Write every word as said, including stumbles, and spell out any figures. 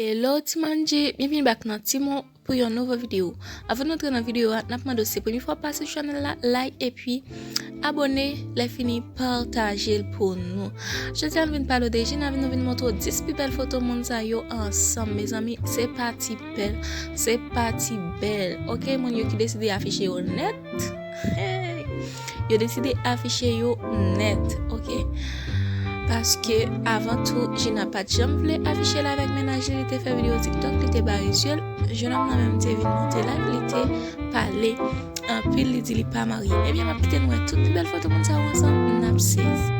Hello ti mandje, byenvini back nan Ti Mo pou yon nouvo videyo. Avan n antre nan videyo a, n ap mande w si se premye fwa w pase sou chanèl la, like epi abòne, lè fini pataje l pou nou. Jodi a nou vin pale w de Jina, nou vin montre w dis pi bèl foto moun sa yo ansanm. Mezanmi, se pa ti bèl, se pa ti bèl. Ok, moun yo ki deside afiche yo nèt. Hey! Yo deside afiche yo nèt, ok? Paske avan tou, Jina pa t janm vle afiche l avèk mennaj li, li te fè videyo TikTok, li te bare zye l. Jennonm nan menm te vin monte live, li te pale anpil, li di li pa marye. Ebyen, m ap kite nou wè tout pi bèl foto moun sa yo ansanm, n ap sezi.